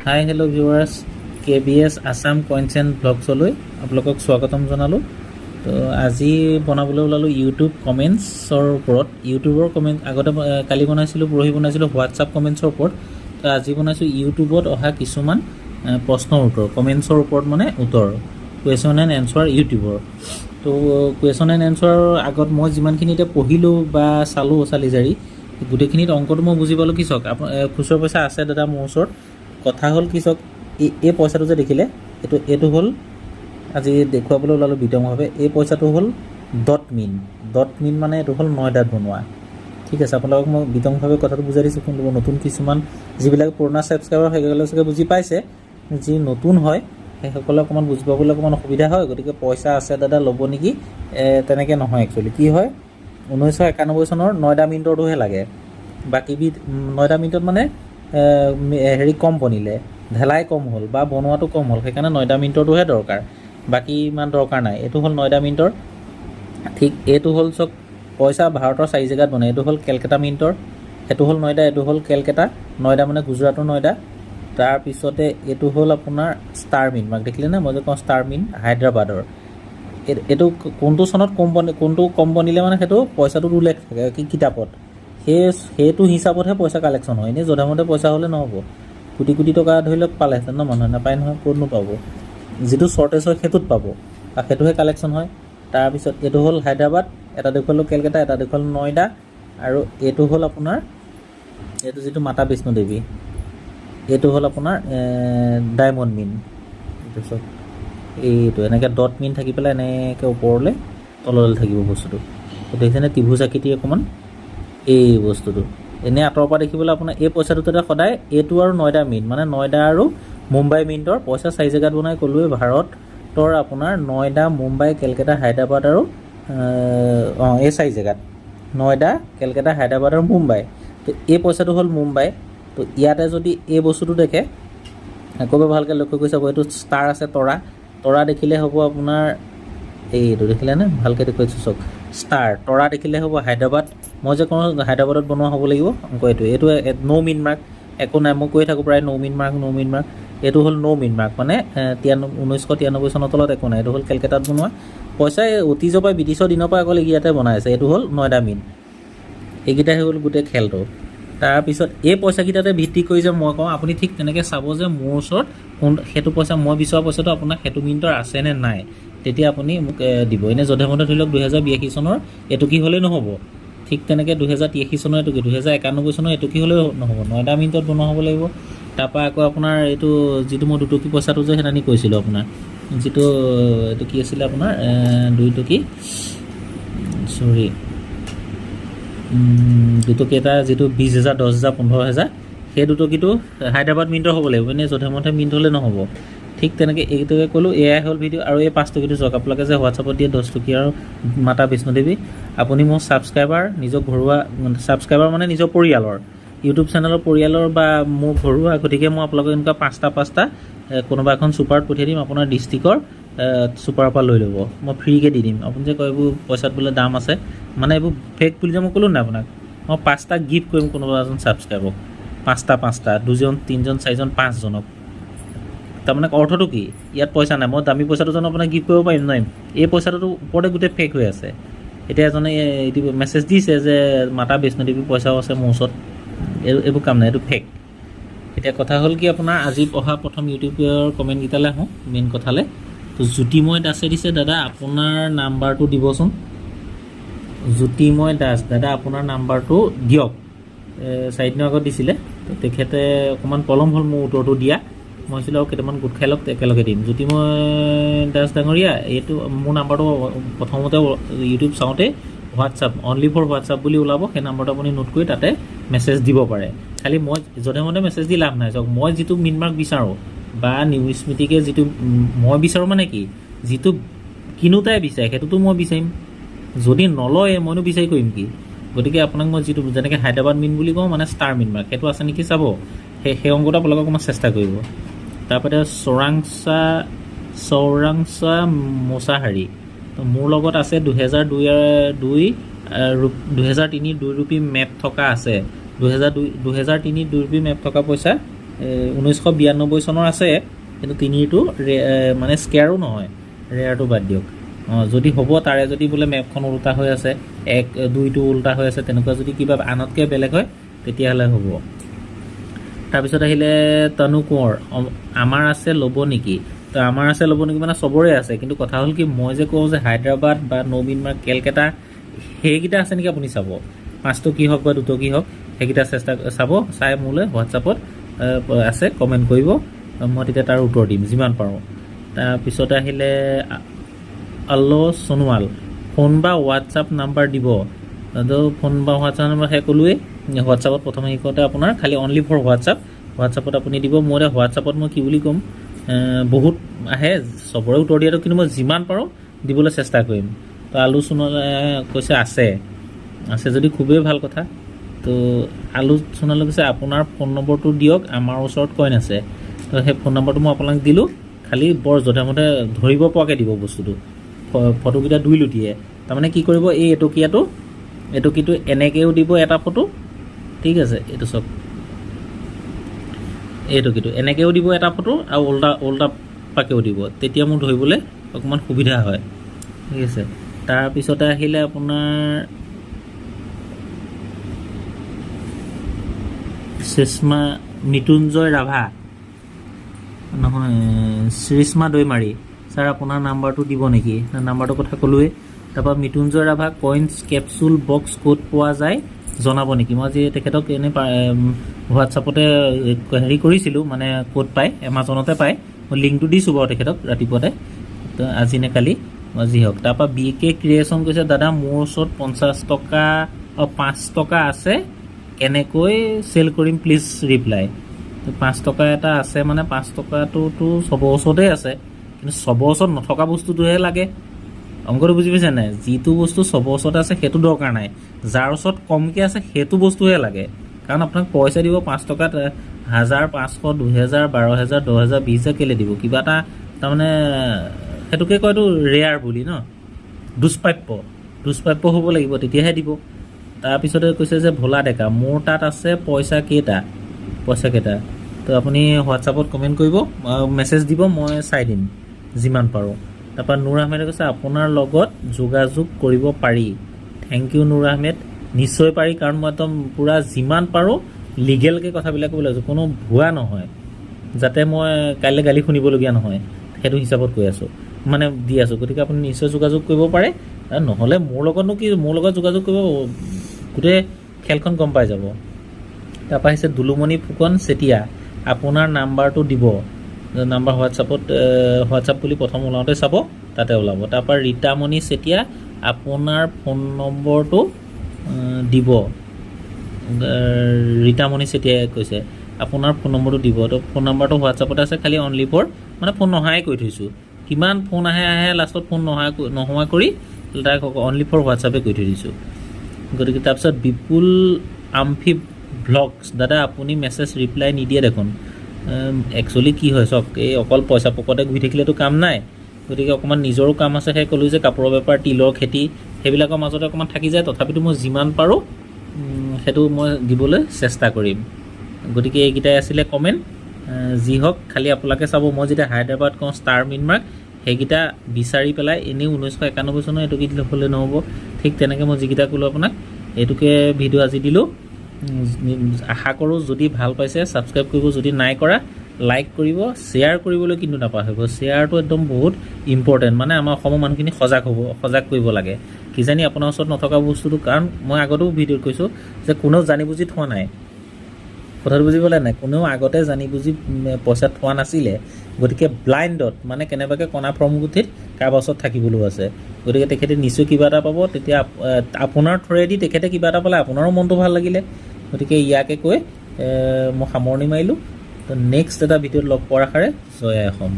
High, hello' viewers, KBS Assam coins and ব্লগছলৈ আপোনালোকক স্বাগতম জনালোঁ। তো আজি বনাবলৈ ওলালোঁ ইউটিউব কমেণ্টছৰ ওপৰত, ইউটিউবৰ কমেণ্ট। আগতে কালি বনাইছিলোঁ, পৰহি বনাইছিলোঁ হোৱাটছআপ কমেণ্টছৰ ওপৰত। তো আজি বনাইছোঁ ইউটিউবত অহা কিছুমান প্ৰশ্নৰ উত্তৰ, কমেণ্টছৰ ওপৰত, মানে উত্তৰ, কুৱেশ্যন এণ্ড এনচাৰ ইউটিউবৰ। তো কুৱেশ্যন এণ্ড এনচাৰৰ আগত মই যিমানখিনি এতিয়া পঢ়িলোঁ বা চালোঁ, চালি জাৰি গোটেইখিনিত অংকটো মই বুজি পালোঁ। কি চাওক, খুচুৰা পইচা আছে দাদা মোৰ ওচৰত। কথা হ'ল কি চাওক, এই পইচাটো যে দেখিলে, এইটো হ'ল, আজি দেখুৱাবলৈ ওলালোঁ বিতংভাৱে। এই পইচাটো হ'ল ডট মিণ্ট। ডট মিণ্ট মানে এইটো হ'ল নয়দাত বনোৱা। ঠিক আছে, আপোনালোকক মই বিতংভাৱে কথাটো বুজাই দিছোঁ। কিন্তু নতুন কিছুমান, যিবিলাক পুৰণা ছাবস্ক্ৰাইবাৰ, সেইসকলে চাগে বুজি পাইছে। যি নতুন হয়, সেইসকলে অকণমান বুজি পাবলৈ অকণমান অসুবিধা হয়। গতিকে পইচা আছে দাদা, ল'ব নেকি, তেনেকৈ নহয়। একচুৱেলি কি হয়, 1991 চনৰ নয়দা মিণ্টৰটোহে লাগে। বাকীবিধ নয়দা মিণ্টত মানে হেৰি কম বনিলে, ঢেলাই কম হ'ল বা বনোৱাটো কম হ'ল, সেইকাৰণে নয়দা মিণ্টৰটোহে দৰকাৰ, বাকী ইমান দৰকাৰ নাই। এইটো হ'ল নয়দা মিণ্টৰ। ঠিক এইটো হ'ল চাওক, পইচা ভাৰতৰ চাৰি জেগাত বনে। এইটো হ'ল কেলকাতা মিণ্টৰ। সেইটো হ'ল নয়দা, এইটো হ'ল কেলকাতা। নয়দা মানে গুজৰাটৰ নয়দা। তাৰপিছতে এইটো হ'ল আপোনাৰ ষ্টাৰ মিণ্ট। মাক দেখিলেনে, মই যে কওঁ ষ্টাৰ মিণ্ট হায়দৰাবাদৰ। এইটো কোনটো চনত কম বনে, কোনটো কম বনিলে, মানে সেইটো পইচাটোত উল্লেখ থাকে কি কিতাপত, সেইটো হিচাপতহে পইচা কালেকশ্যন হয়। এনেই যধে মধে পইচা হ'লে নহ'ব। কোটি কোটি টকা ধৰি লওক পালেহেঁতেন ন মানুহে? নাপায় নহয়, ক'তনো পাব? যিটো শ্বৰ্টেজ হয় সেইটোত পাব আৰু সেইটোহে কালেকশ্যন হয়। তাৰপিছত এইটো হ'ল হায়দৰাবাদ, এটা দেখুৱালোঁ কেলকাতা, এটা দেখুৱালোঁ নয়দা আৰু এইটো হ'ল আপোনাৰ এইটো যিটো মাতা বিষ্ণু দেৱী, এইটো হ'ল আপোনাৰ ডায়মণ্ড মিণ্ট। এইটো চাওক, এইটো এনেকৈ ডট মিণ্ট থাকি পেলাই এনেকৈ ওপৰলৈ তললৈ থাকিব বস্তুটো। দেখিছেনে ত্ৰিভুজ আকৃতি অকণমান এই বস্তুটো? এনেই আঁতৰৰ পৰা দেখিবলৈ আপোনাৰ এই পইচাটোতে সদায় এইটো আৰু নয়দা মিণ্ট, মানে নয়দা আৰু মুম্বাই মিণ্টৰ পইচা চাৰি জেগাত বনাই ক'লোৱেই, ভাৰতৰ আপোনাৰ নয়দা, মুম্বাই, কেলকাতা, হায়দৰাবাদ আৰু অঁ, এই চাৰি জেগাত, নয়দা, কেলকাতা, হায়দৰাবাদ আৰু মুম্বাই। তো এই পইচাটো হ'ল মুম্বাই। তো ইয়াতে যদি এই বস্তুটো দেখে, আকৌ এবাৰ ভালকৈ লক্ষ্য কৰি চাব, এইটো ষ্টাৰ আছে, তৰা। তৰা দেখিলে হ'ব আপোনাৰ, এইটো দেখিলেনে? ভালকৈ দেখুৱাইছোঁ চাওক, ষ্টাৰ, তৰা দেখিলে হ'ব হায়দৰাবাদ। মই যে কওঁ হায়দৰাবাদত বনোৱা হ'ব লাগিব। অংক এইটো এইটো ন' মিণ্ট মাৰ্ক একো নাই। মই কৈ থাকোঁ প্ৰায়, ন' মিণ্ট মাৰ্ক, ন' মিণ্ট মাৰ্ক। এইটো হ'ল ন' মিণ্ট মাৰ্ক, মানে 1993 চনৰ তলত একো নাই। এইটো হ'ল কেলকাতাত বনোৱা পইচা। এই অতীজৰ পৰা, ব্ৰিটিছৰ দিনৰ পৰা অকল ইয়াতে বনাই আছে। এইটো হ'ল নয়দা মিণ্ট। এইকেইটাই হ'ল গোটেই খেলটো। তাৰপিছত এই পইচাকেইটাতে ভিত্তি কৰি যে মই কওঁ, আপুনি ঠিক তেনেকৈ চাব যে মোৰ ওচৰত কোন সেইটো পইচা, মই বিচৰা পইচাটো আপোনাৰ সেইটো মিণ্টৰ আছেনে নাই, তেতিয়া আপুনি মোক দিব। এনেই যধে মধে ধৰি লওক 2082 চনৰ এইটো কি হ'লেই নহ'ব। ঠিক তেনেকৈ 2083 চনৰ এইটো কি, 2091 চনৰ এইটো কি হ'লেও নহ'ব। নয়দা মিণ্টত বনোৱা হ'ব লাগিব। তাৰপৰা আকৌ আপোনাৰ এইটো যিটো মই দুটকী পইচাটো যে সেইদিনানি কৈছিলোঁ আপোনাৰ, যিটো এইটো কি আছিলে আপোনাৰ 2 টকী, চৰি, দুটকী এটা যিটো 20,000, 10,000, 15,000, সেই দুটকীটো হায়দৰাবাদ মিণ্টৰ হ'ব লাগিব। এনেই যধে মধে মিণ্ট হ'লে নহ'ব। ঠিক তেনেকৈ এইটোকে ক'লোঁ। এয়াই হ'ল ভিডিঅ'। আৰু এই 5 টকীটো চাওক, আপোনালোকে যে হোৱাটছআপত দিয়ে 10 টকী আৰু মাতা বিষ্ণুদেৱী, আপুনি মোৰ ছাবস্ক্ৰাইবাৰ, নিজৰ ঘৰুৱা ছাবস্ক্ৰাইবাৰ, মানে নিজৰ পৰিয়ালৰ, ইউটিউব চেনেলৰ পৰিয়ালৰ বা মোৰ ঘৰুৱা, গতিকে মই আপোনালোকক এনেকুৱা পাঁচটা পাঁচটা কোনোবা এখন ছুপাৰত পঠিয়াই দিম। আপোনাৰ ডিষ্ট্ৰিক্টৰ ছুপাৰৰ পৰা লৈ ল'ব, মই ফ্ৰীকৈ দি দিম। আপুনি যে কয় এইবোৰ পইচাত বোলে দাম আছে, মানে এইবোৰ ফেক বুলি যে মই ক'লোঁ নাই আপোনাক, মই পাঁচটা গিফ্ট কৰিম কোনোবা এজন ছাবস্ক্ৰাইবক, পাঁচটা পাঁচটা, দুজন, তিনিজন, চাৰিজন, পাঁচজনক। তাৰমানে অৰ্থটো কি? ইয়াত পইচা নাই, মই দামী পইচাটো জানো আপোনাক গিফ্ট কৰিব পাৰিম? নোৱাৰিম। এই পইচাটোতো ওপৰতে গোটেই ফেক হৈ আছে। এতিয়া এজনে এইটো মেছেজ দিছে যে মাতা বৈষ্ণদেৱী পইচাও আছে মোৰ ওচৰত। এইবোৰ কাম নাই, এইটো ফেক। এতিয়া কথা হ'ল কি, আপোনাৰ আজি পঢ়া প্ৰথম ইউটিউবৰ কমেণ্টকেইটালৈ আহোঁ, মেইন কথালৈ। তো জ্যোতিময় দাসে দিছে, দাদা আপোনাৰ নাম্বাৰটো দিবচোন। জ্যোতিময় দাস, দাদা আপোনাৰ নাম্বাৰটো দিয়ক। 4 দিনৰ আগত দিছিলে। তো তেখেতে অকণমান পলম হ'ল মোৰ উত্তৰটো দিয়া। মই ভাবিছিলোঁ আৰু কেইটামান গোট খাই লওক, একেলগে দিম। জ্যোতিময় দাস ডাঙৰীয়া, এইটো মোৰ নাম্বাৰটো প্ৰথমতে ইউটিউব চাওঁতে হোৱাটছআপ, অনলি ফৰ হোৱাটছআপ বুলি ওলাব। সেই নাম্বাৰটো আপুনি নোট কৰি তাতে মেছেজ দিব পাৰে। খালি মই যধে মধে মেছেজ দি লাভ নাই। চাওক, মই যিটো মিণ্ট মাৰ্ক বিচাৰোঁ বা নিউমিছমেটিকে যিটো মই বিচাৰোঁ, মানে কি, যিটো কিনোতাই বিচাৰে সেইটোতো মই বিচাৰিম। যদি নলয়ে মইনো বিচাৰি কৰিম কি? গতিকে আপোনাক মই যিটো যেনেকৈ হায়দৰাবাদ মিণ্ট বুলি কওঁ, মানে ষ্টাৰ মিণ্ট মাৰ্ক সেইটো আছে নেকি চাব। সেই অংকটো আপোনালোকে অকণমান চেষ্টা কৰিব। তাৰপৰা চৌৰাংচা মোছাহাৰী, তো মোৰ লগত আছে 2002, দুই 2003 2 ৰুপি মেপ থকা আছে। 2002, 2003 2 ৰুপি মেপ থকা পইচা। 1992 চনৰ আছে, কিন্তু তিনিৰটো মানে স্কেয়াৰো নহয়, ৰেয়াৰটো বাদ দিয়ক। অঁ, যদি হ'ব তাৰে যদি বোলে মেপখন ওলোটা হৈ আছে, এক দুইটো ওলোটা হৈ আছে, তেনেকুৱা যদি কিবা আনতকৈ বেলেগ হয়, তেতিয়াহ'লে হ'ব। তাৰপিছত আহিলে তনু কোঁৱৰ, আমাৰ আছে ল'ব নেকি? তো আমাৰ আছে ল'ব নেকি মানে চবৰে আছে, কিন্তু কথা হ'ল কি, মই যে কওঁ যে হায়দৰাবাদ বা নবীন বা কেলকাতা, সেইকেইটা আছে নেকি আপুনি চাব। পাঁচটকী হওক বা দুটকী হওক, সেইকেইটা চেষ্টা চাব, চাই মোলৈ হোৱাটছআপত আছে কমেণ্ট কৰিব, মই তেতিয়া তাৰ উত্তৰ দিম যিমান পাৰোঁ। তাৰপিছতে আহিলে আল্ল সোণোৱাল, ফোন বা হোৱাটছআপ নাম্বাৰ দিব। তো ফোন বা হোৱাটছআপ নাম্বাৰ সেই ক'লোৱেই, হোৱাটছআপত প্ৰথমে শিকোঁতে আপোনাৰ খালি অনলি ফৰ হোৱাটছআপ, হোৱাটছআপত আপুনি দিব। মই এতিয়া হোৱাটছআপত মই কি বুলি ক'ম, বহুত আহে, চবৰে উত্তৰ দিয়াটো, কিন্তু মই যিমান পাৰোঁ দিবলৈ চেষ্টা কৰিম। তো আলু সোণোৱালে কৈছে আছে, আছে যদি খুবেই ভাল কথা। তো আলু সোণোৱালে কৈছে আপোনাৰ ফোন নম্বৰটো দিয়ক, আমাৰ ওচৰত কইন আছে। তো সেই ফোন নম্বৰটো মই আপোনাক দিলোঁ, খালি বৰ যধে মধে ধৰিব পৰাকৈ দিব বস্তুটো। ফটোকেইটা দুই লুটিয়ে, তাৰমানে কি কৰিব, এই এটকীয়াটো এটকীটো এনেকৈও দিব এটা ফটো, ঠিক আছে, এইটো চাওক, এইটকীটো এনেকৈও দিব এটা ফটো আৰু ওল্টা ওল্টা পাকেও দিব, তেতিয়া মোৰ ধৰিবলৈ অকণমান সুবিধা হয়, ঠিক আছে। তাৰপিছতে আহিলে আপোনাৰ শ্ৰীষ্মা মৃত্যুঞ্জয় ৰাভা, নহয়, শ্ৰীষ্মা দৈমাৰী, ছাৰ আপোনাৰ নাম্বাৰটো দিব নেকি? নাম্বাৰটোৰ কথা ক'লোৱেই। তাৰপৰা Mrityunjay Rabha, coins capsule box ক'ত পোৱা যায় জনাব নেকি? মই আজি তেখেতক এনেই হোৱাটছআপতে হেৰি কৰিছিলোঁ, মানে ক'ত পায়, এমাজনতে পায়, মই লিংকটো দিছোঁ বাৰু তেখেতক ৰাতিপুৱাতে, তো আজি নে কালি যি হওক। তাৰপৰা বি কে ক্ৰিয়েশ্যন কৈছে, দাদা মোৰ ওচৰত 50 টকা, অঁ, 5 টকা আছে, কেনেকৈ চেল কৰিম, প্লিজ ৰিপ্লাই। 5 টকা এটা আছে মানে 5 টকাটোতো চবৰ ওচৰতে আছে, কিন্তু চবৰ ওচৰত নথকা বস্তুটোহে লাগে। অংকটো বুজি পাইছে নাই? যিটো বস্তু চবৰ ওচৰতে আছে সেইটো দৰকাৰ নাই, যাৰ ওচৰত কমকৈ আছে সেইটো বস্তুহে লাগে। কাৰণ আপোনাক পইচা দিব 5 টকাত 1000, 500, 2000, 12,000, 10,000, 20,000 কেলৈ দিব? কিবা এটা তাৰমানে সেইটোকে কয়তো ৰেয়াৰ বুলি ন, দুষ্প্ৰাপ্য, দুষ্প্ৰাপ্য হ'ব লাগিব তেতিয়াহে দিব। তাৰপিছতে কৈছে যে ভোলা ডেকা, মোৰ তাত আছে পইচা কেইটা, পইচা কেইটা। তো আপুনি হোৱাটছআপত কমেণ্ট কৰিব, মেছেজ দিব, মই চাই দিম যিমান পাৰোঁ। তাৰপৰা নুৰ আহমেদে কৈছে আপোনাৰ লগত যোগাযোগ কৰিব পাৰি। Thank U Nur Ahmed, নিশ্চয় পাৰি, কাৰণ মই একদম পূৰা যিমান পাৰোঁ লিগেলকৈ কথাবিলাক ক'ব লাগিছোঁ, কোনো ভুৱা নহয়, যাতে মই কাইলৈ গালি শুনিবলগীয়া নহয়, সেইটো হিচাপত কৈ আছোঁ, মানে দি আছোঁ। গতিকে আপুনি নিশ্চয় যোগাযোগ কৰিব পাৰে, আৰু নহ'লে মোৰ লগতনো কি, মোৰ লগত যোগাযোগ কৰিব, গোটেই খেলখন গম পাই যাব। তাৰপৰা আহিছে দুলুমণি ফুকন চেতিয়া, আপোনাৰ নাম্বাৰটো দিব। নাম্বাৰ হোৱাটছআপত, হোৱাটছআপ বুলি প্ৰথম ওলাওঁতে চাব, তাতে ওলাব। তাৰপৰা ৰীতামণি চেতিয়া, আপোনাৰ ফোন নম্বৰটো দিব। ৰীতামণি চেতিয়াই কৈছে আপোনাৰ ফোন নম্বৰটো দিব। তো ফোন নম্বৰটো হোৱাটছআপতে আছে, খালি অনলি ফৰ মানে ফোন নহাই কৰি থৈছোঁ। কিমান ফোন আহে আহে, লাষ্টত ফোন নোহোৱা কৰি তাক অনলি ফৰ হোৱাটছআপে কৰি থৈ দিছোঁ। গতিকে তাৰপিছত বিপুল আমফি ভ্লগছ, দাদা আপুনি মেছেজ ৰিপ্লাই নিদিয়ে দেখোন। একচুৱেলি কি হয় চাওক, এই অকল পইচা পকতে ঘূৰি থাকিলেতো কাম নাই, গতিকে অকণমান নিজৰো কাম আছে। সেই ক'লোঁ যে কাপোৰৰ বেপাৰ, তিলৰ খেতি, সেইবিলাকৰ মাজতে অকণমান থাকি যায়। তথাপিতো মই যিমান পাৰোঁ সেইটো মই দিবলৈ চেষ্টা কৰিম। গতিকে এইকেইটাই আছিলে কমেণ্ট। যি হওক, খালি আপোনালোকে চাব, মই যেতিয়া হায়দৰাবাদ কওঁ ষ্টাৰ মিনমাৰ্ক, সেইকেইটা বিচাৰি পেলাই এনেই 1991 চনৰ এইটো কি দিলে নহ'ব। ঠিক তেনেকৈ মই যিকেইটা ক'লোঁ আপোনাক, এইটোকে ভিডিঅ' আজি দিলোঁ। আশা কৰোঁ যদি ভাল পাইছে ছাবস্ক্ৰাইব কৰিব, যদি নাই কৰা লাইক কৰিব, শ্বেয়াৰ কৰিবলৈ কিন্তু নাপাহৰিব। শ্বেয়াৰটো একদম বহুত ইম্পৰ্টেণ্ট, মানে আমাৰ অসমৰ মানুহখিনি সজাগ হ'ব, সজাগ কৰিব লাগে। কিজানি আপোনাৰ ওচৰত নথকা বস্তুটো, কাৰণ মই আগতেও ভিডিঅ'ত কৈছোঁ যে কোনেও জানি বুজি থোৱা নাই, কথাটো বুজি পালে নাই? কোনেও আগতে জানি বুজি পইচা থোৱা নাছিলে, গতিকে ব্লাইণ্ডত মানে কেনেবাকৈ কণা ফৰ্মগুঠিত কাৰোবাৰ ওচৰত থাকিবলৈও আছে। গতিকে তেখেতে নিশ্চয় কিবা এটা পাব, তেতিয়া আপোনাৰ থ্ৰুৱেদি তেখেতে কিবা এটা পালে আপোনাৰো মনটো ভাল লাগিলে। গতিকে ইয়াকে কৈ মই সামৰণি মাৰিলোঁ। তো নেক্সট এটা ভিডিঅ'ত লগ পোৱাৰ আশাৰে, জয় আই অসম।